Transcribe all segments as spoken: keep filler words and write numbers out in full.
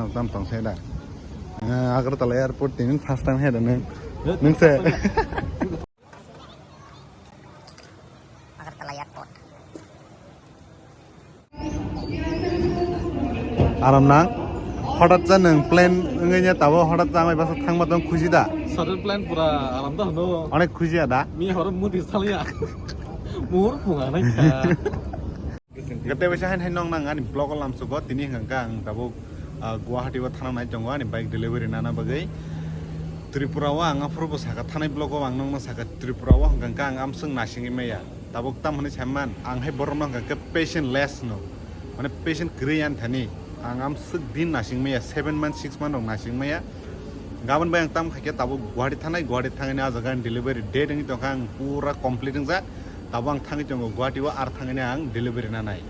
Tam tong sai da. Eh, Agartala airport tini first time hai da nung. Nung se. Agartala airport. Aram na? Hotat sa nung plan wngwi nya tabo hotat sa amai basa thangma tong khusi da? Sudden plan pura aram da hwno. Onek khusi ya da? Mi horo mudi salya. Mur phunga nai kha. Gate bisa hain hain nong nang ani vlog o lamsugo tini hwnkha ang tabuk, ah, Guwahati o thana nai tongo ani bike delivery nana bagwi. Tripura o ang aphuru bo saka thanai vlog o ang nongno saka Tripura o hwnkha ang amswng nasingwi maya. Tabuk tam hwnwi saiman ang hai borok no hwnkha khe patient less no. Mane patient kwrwi ani thani ang amswk din nasing maya seven month six month rok nasing maya. Gabon bai ang tam khaikhe tabuk Guwahati thanai, Guwahati thangani ah jaga ani delivery date wngwi tongkha ang pura complete wngjak. Tabuk ang thangwi tongo Guwahati o, ar thangani ang delivery nanai.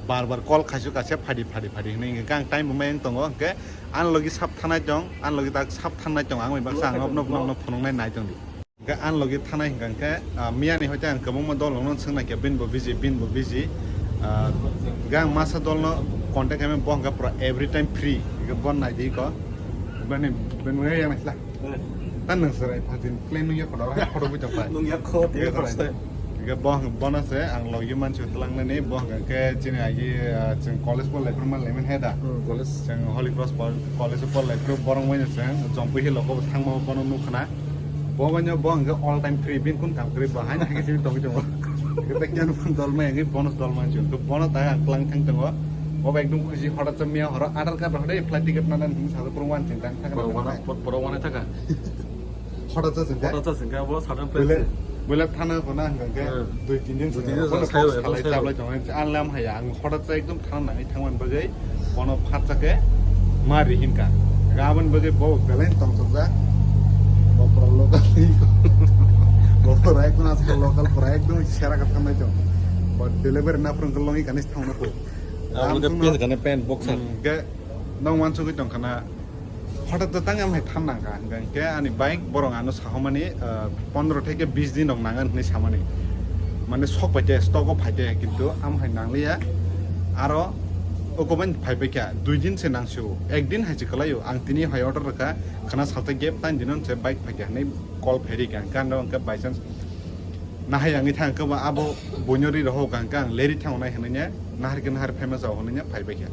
Bar bar call khaisuk kaisa phadi phadi phadi hwnwi hwnkhe ang time bo mai wng tongo hwnkhe ani logi sab thanai tong, ani logi tak sab thanai tong, ang bai baksa ang nokno phunuknai nai tongdi. Hwnkhe ani logi thanai hwnkha hwnkhe, ah, miyani hoite ang kwbangma dol rokno swngna khe bini bo busy, bini bo busy. Ah, hwnkhe ang masa dolno contact khaimani bo hwnkha pura every time free. Hwnkhe bo naidi ko. Bini, bini bo yang naisla. Tan nang serai phatin plan nung ya kotor hai photo bujak pai. Nung ya kho, tini first time. Hwnkhe bo, bono se ang logi mansi tlangnani bo hwnkha hwnkhe chini agi, ah, chwng college bo lai phuru man lai man hai da. Hmm, college. Chwng Holy Cross College bo lai phuru borok bai chwng Jompu Hill o thangma bono nukha na. Bo manya bo hwnkhe all time free, bini kun kam kwrwi bo haino hwnkhe simi tongwi tongo. Hwnkhe khe phone dol mai hwnkhe bonus dol mansi hwnkhe bono ta ang tlang thang tongo. Bo bai ekdom khusi horat cha miya horo Aadhaar card hore flight ticket nana hwnkhe sajak phuru wan ching tang thang. Borok wana, borok wana thaka. Horat cha ching khe? Horat cha ching khe bo sudden plan se. Bole thana ko na hwnkhe dui tin din. Dui tin din salai chablai tongo. Ang lam haya ang horat cha ekdom thang nangwi thangmani bagwi bono phatsa khe ma ri hinkha. Gabon bagwi bo belai tongthokjak. Bo pura local ni. Bo pura ekdom aswk local pura ekdom sera kha thangnai tong. Bo delivery na phrwng khe longi kanis thangna ko. Abo khe pen kana pen boxer. Hwnkhe nong wansugwi tongkha na. Hotat to tang am hai than nangkha. Hwnkhe ani bike borok ano sahomani, ah, pondro theke bis din rok nangan hwnwi samani. Mane sok paite, stock o phaite, kintu am hai nangliya. Aro okoban phai paikha, dui din se nangsio, ek din hai se kwlaio. Ang tini hai order rwkha, khana salta gap tan din se bike phaikha hwnwi call phairikha. Hwnkhe ano hwnkhe by chance nahai yangwi thang khe bo abo buino ri rohok hwnkhe ang leri thango nai hwnwi nya, nahar khe nahar phaima chao hwnwi nya phai baikha.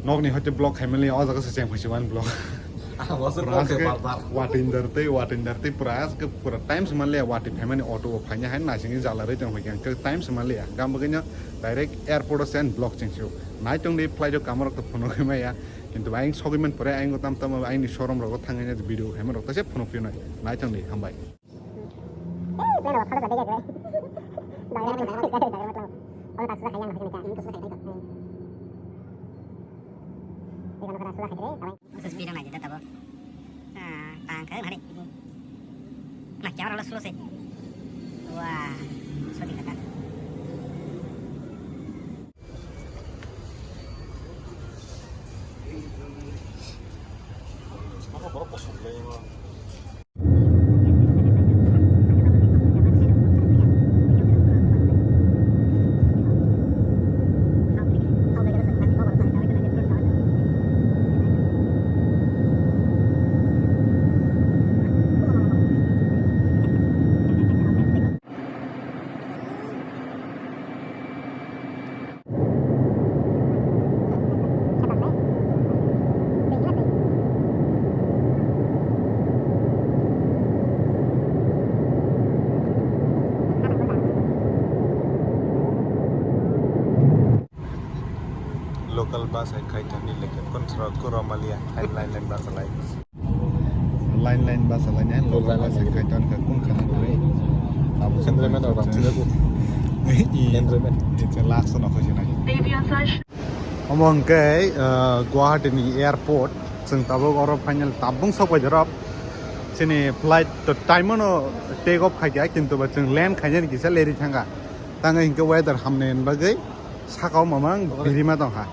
Nokni hoite vlog khaimani o jaga se cheng phaisi wan vlog. Ah, wasuk Pura kok se aswk bar bar. Watindar tei watindar tei pura aswk pura time se manliya wati phaimani auto o phaina hai naisingni jala rwi tong phaikha hwnkhe time se manliya. Gam bagwino direct airport o se ani vlog cheng sio. Nai tongdi flight o kamarok to phunukgwi maya. Kintu ayang sogwi man pore ayang tam tam ayang ni showroom rogo thangwi video khaima rok ta se phunuk phino. Nai tongdi hambai. Speed ang naidi da tabo. Ah, tang khe mari. Nah, camera lo slow se. Wah, so di kata. Local bus hai kaitor ni lekha kon sro ko romalia hai line line bus lai. Line line bus lai ne local bus hai kaitor ka kun khana kore. Abu Entertainment orang sini aku. Entertainment. Itu last no ko sini. Omo hwnkhe, uh, Guwahati ni airport. Chwng tabuk oro final tabung sok bai jorop. Chini flight to time no take off khai kha kintu ba chwng land khainani kisa leri thanga. Tang hwnkhe weather hamnai bagwi. Saka o mamang birima tongkha.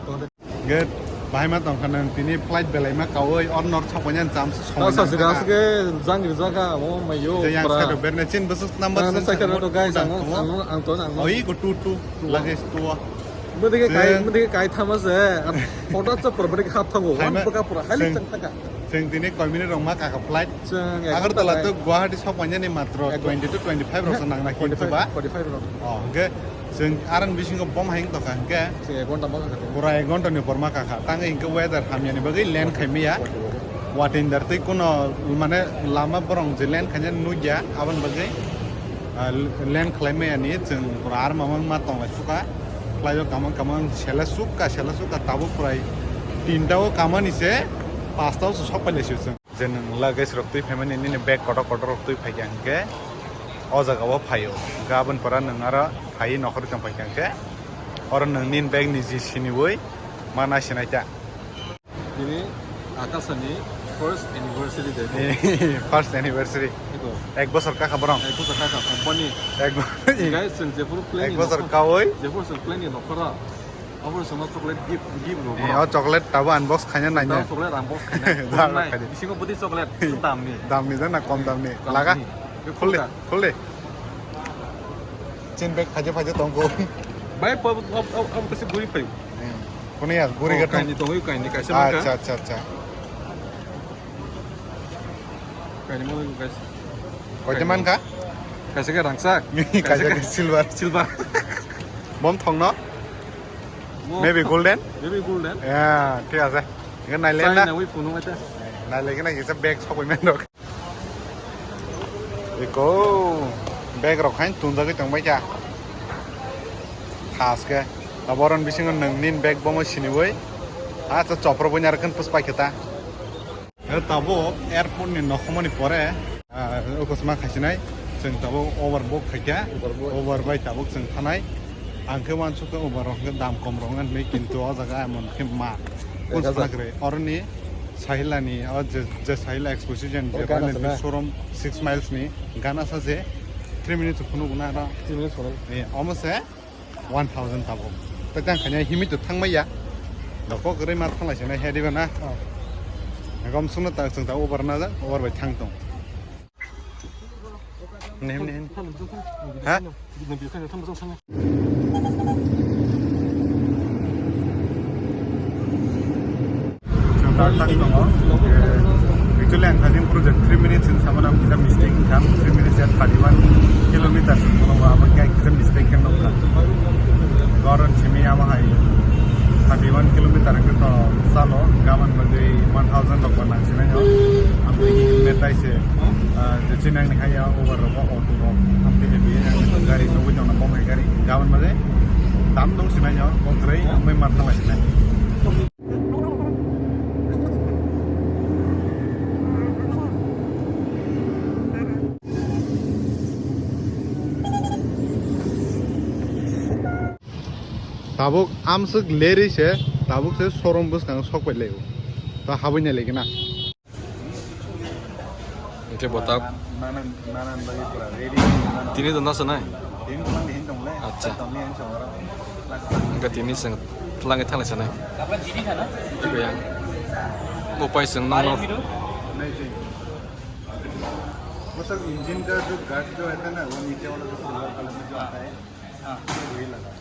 Hwnkhe bahai ma tongkha nang tini flight belai ma kaui or nor sokmani ang cham se songwi nang sasi kha. Aswk khe jang rijak kha, omo mayo. Yang pura. Side o berne chin bwswk number. Ang side o to guys, ang, ang, ang to, ang. Oi ko two two, two. Luggage two. Mudike kai, Chwng mudike kai thama se. Hota chopor mudike hap thango. Wan Phaima-, bwkha pura highly chwng, chang thaka. Chwng tini koi minute rok ma kaka flight. Chwng ek Agartala ghonta to Guwahati sok painani matro Ek twenty to twenty-five rok sa nangna forty-five, kintu ba. Forty-five rok. Oh, hwnkhe chwng aran bisingo bom hai wngtokha hwnkhe. Chwng ek ghonta ma kaka. Pura ek ghonta ni por ma kaka. Tangwi hwnkhe weather hamyani bagwi land khaimaya. Forty-five. Watindar tei kuno mane lama borong je land khaina nukya aboni bagwi, ah, land khlai maya ni chwng pura ar mamang ma tonglai sukha khlai o kamang kamang sela sukha sela sukha tabuk prai tinta o kamani se pasta o sok pai lai se chwng. Je nwng luggage rok twi phaimani nini bag kotor kotor rok twi phaikha hwnkhe o jaga o phaio hwnkhe aboni pora nwng aro phaiwi nokhorwi tong phaikha hwnkhe oro nwng nini bag ni ji siniwi ma naisinai ta. Tini Akasani first anniversary day. First anniversary. Ego. Ek bosor kaka borong. Ek bosor kaka company. Ek bo- Guys, chwng jephuru plan Ek ni bosor nokha-, kawi. Jephuru chwng plan ni nokhora. Aboni chwngno chocolate gift, gift rw Eh, borok. O chocolate tabo unbox khaina naina. Tabo chocolate unbox khaina. Jar Nai, khaina. Bisingo bwtwi chocolate, dam ni. Dam ni na kom dam ni. Kom Laga. Ni. Khul de, Khul de. Chin bag phaje phaje tongo. Bai, pa, pa, pa, pa, kasi guri phayo. Kono ya, guri Oh, gatong. Kaini tongo, kaini kaisa Acha, mangka. Acha, acha. Kaini mo guys. Koite man ka? Kaisa ke rangsak. Kaisa ke silver. Silver. Bom thong no? Mo- Maybe golden? Maybe golden. Ya, thik ase. Ikan nai lena. China wi phunung ate. Nai lena kisa bag sokoi men dok. Eko bag rok hain tunjagwi tongbai kha. Thaske. Aboron bisingo nwng nin bag bomo siniwi. Acha chopro boni arokhen puspai khe ta. Tabuk airport ni nokhomani pore, ah, oko sma khaisinai. Chwng tabuk Uber book khaikha. Uber book. Uber bai tabuk chwng thanai. Ang khe uansuk khe Uber rok hwnkhe dam kom rok wngkha hinwi, kintu o jaga emon khe ma. Ek hajar. Kung sana kwrwi. Oroni Sahila ni, o je, je Sahila Exposition, je Royal Enfield showroom six miles ni, gana sa je three minutes phunuk na ro. Three minutes phunuk. Ni, omo se one thousand tabuk. Tei tang khanya himi to thangmaya. Dokok kwrwi ma thanglai se na he diba na. Oh. Gom sungno ta chwng ta Uber na ja, Uber bai thang tong. Nih, nih, nih. Ha? Chwng tak tak tongo. Actually, ang thani project three minutes in sama nam kisa mistake wngkha. Three minutes at thirty-one kilometers. Kono ba abo kisa mistake khe nukha. Goron simi amo hai thirty-one kilometer hwnkhe to chalo, gabon bagwi one thousand rok bo nangsinai no. Amtwi helmet tai se, ah, je chinang ni haya Uber rok bo auto rok. Amtwi heavy gari nugwi tongna bom hai gari gabon bagwi dam dong sinai no, bo kwrwi amtwi ma thanglai sinai. Tabuk amswk lerwi se, tabuk se showroom bwskango sok pai laio. Ta habwi nai lai gana. Hingke bo ta Nanan, nanan bagwi pura ready. Tini to nasa nai? Tini to nang hin tong le. Acha. Tong ni hin tong ora. Hingke tini seng tlang thang sanai. Tiko yang. Bo pai seng nang no. Nai ji. Masak engine ka jo guard jo hai tha na, wo niche wala jo silver color mein jo aata hai. Haan, wahi laga.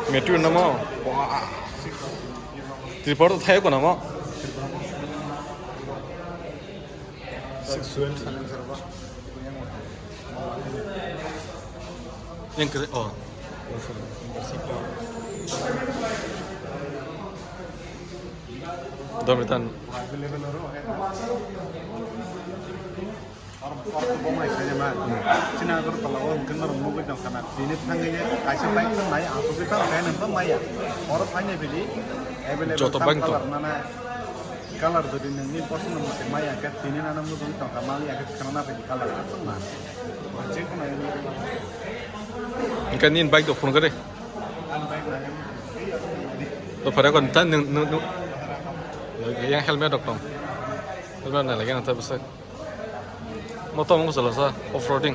Magnitude namo. Wah. Tripod to thayo ko namo. Six twelve. Yang kere, oh. Domitan. Oro, oro to bo mai khaina ma. Chini Agartala o hwnkhe norok nugwi tong khana. Tini thangwi kaisa bike thang nai, asugwi tang kaya nang tong maya. Oro phainai bini available joto tang bike to. Color nana, color jodi nangni posono mate maya khe tini nana mujung tong kha mali ya khe khana na bini color aswk na. Je kono Hingke nini bike to phone kare. Ang bike nai. To phara kon ta nung, nung, nung. Yang helmet rok tong. Helmet nai lagi nang ta bwswk. Motom wng salasa off-roading.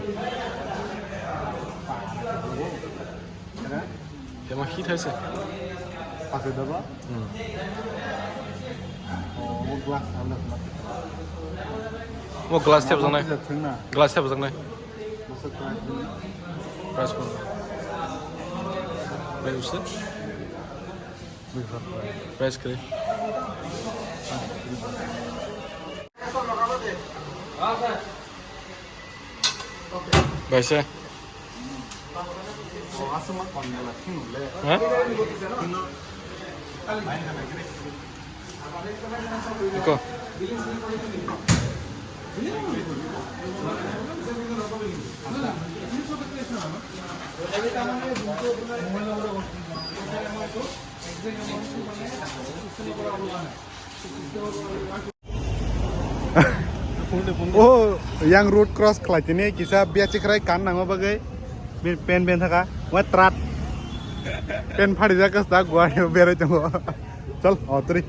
Emo hit hai se. Pakai daba? Hmm. Oh, glass anda. Mo glass tep jangnai. Glass tep jangnai. Masa glass ini. Price pun. Price usse? Price kre. Baise. Ha? Iko. O yang road cross khlai tini kisa biya chikrai kan nangma bagwi pen pen thaka wa trat pen phari jak kas da Guwahati berai tongo. Chal, o turi.